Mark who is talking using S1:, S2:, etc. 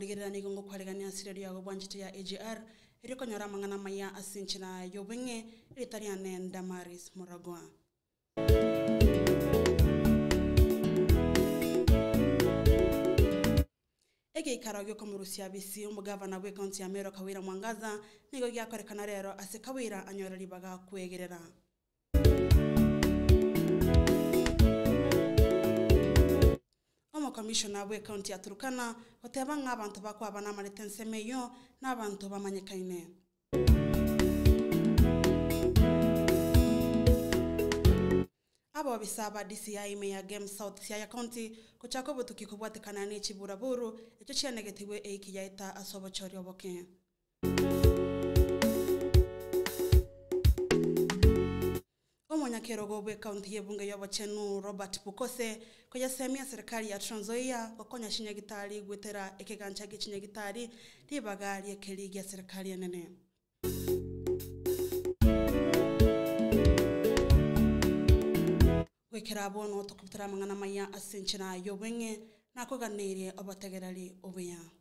S1: Okorigerera nigo ngokwaregania ase eredio yago bwanchete ya AGR, erio konyora amang'ana amaya ase enchera y'obweng'e, erieta riane Damaris Muragwa. Egeikaro gi'okomorusia bisi omogavana bw'ecounty ya Meru Kawira Mwangaza nigo giakorekana rero ase Kawira anyore ribaga kwegerera. Omokomishona bw'ecounty ya Turkana goteba ng'a abanto bakwaba namarete ensemo eyio nabanto bamanyekaine. Abobisa ba DCI ime ya Gem South Siaya County gochaka obotuki kobwatekana ne chiburaburu echio chianegetigwe eiki yaeta ase obochori oboke. Omonyakerogo bw'ecounty y'ebunge y'obochenu Robert Pukose koyesemia serikali ya Trans Nzoia gokonya chinyagitari goetera ekegancha gie chinyagitari ribaga ri'ekeri gia serikali enene. Goikera bono tokobutera amang'ana amaya ase enchera y'obweng'e, nakoganeirie obotegereri obuya.